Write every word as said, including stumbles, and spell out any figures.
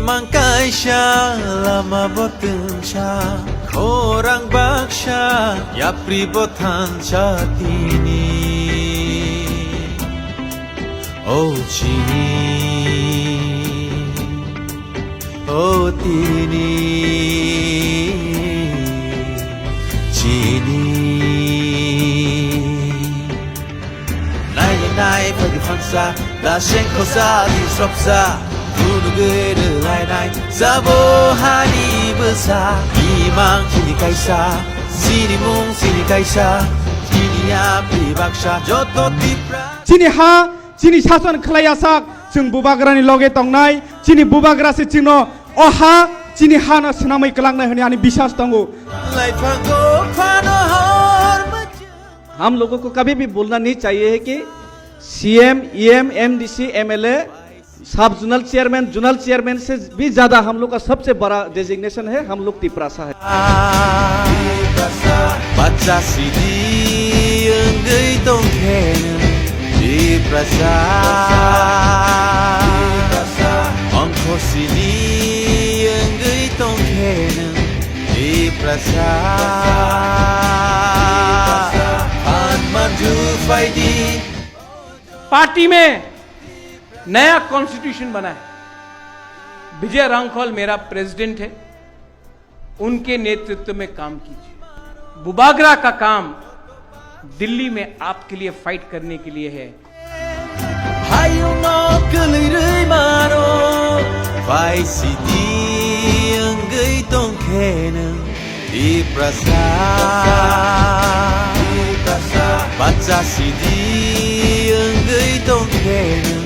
Mang kaisa lama bo twngsa, khorang baksa, yapri bo thansa tini. O chini, o tini, chini. Nai nai phai di phansa, da seng khosa di sopsa, phunugwi rwlai nai, sabo hani bwsa, imang chini kaisa, chini mung chini kaisa, chini yapri baksa, joto Tipra. Chini ha, chini sason khlai asak, chwng bubagrani loge tongnai, chini bubagra se chwngno o ha, chini hano swnamwi kwlangnai hwnwi ani biswas tongo. Laiphango phano hor bwchwng. हम लोगों को कभी भी भूलना नहीं चाहिए है कि सीएम, ईएम, एमडीसी, एमएलए, सब जोनल चेयरमैन, जोनल चेयरमैन से भी ज्यादा हम लोग का सबसे बड़ा डेजिग्नेशन है, हम लोग तिपरासा है। Bacha sidi wngwi tongkhe nwng Tiprasa. Ongkho sidi wngwi tongkhe nwng Tiprasa. Phan manju phaidi. Party में नया कॉन्स्टिट्यूशन बना है। विजय रांखल मेरा प्रेसिडेंट है, उनके नेतृत्व में काम कीजिए। बुबागरा का काम दिल्ली में आपके लिए फाइट करने के लिए है। Hayungno kwlwi rwi mano, pai sidi wngwi tongkhe nwng Tiprasa. Bacha sidi wngwi tongkhe nwng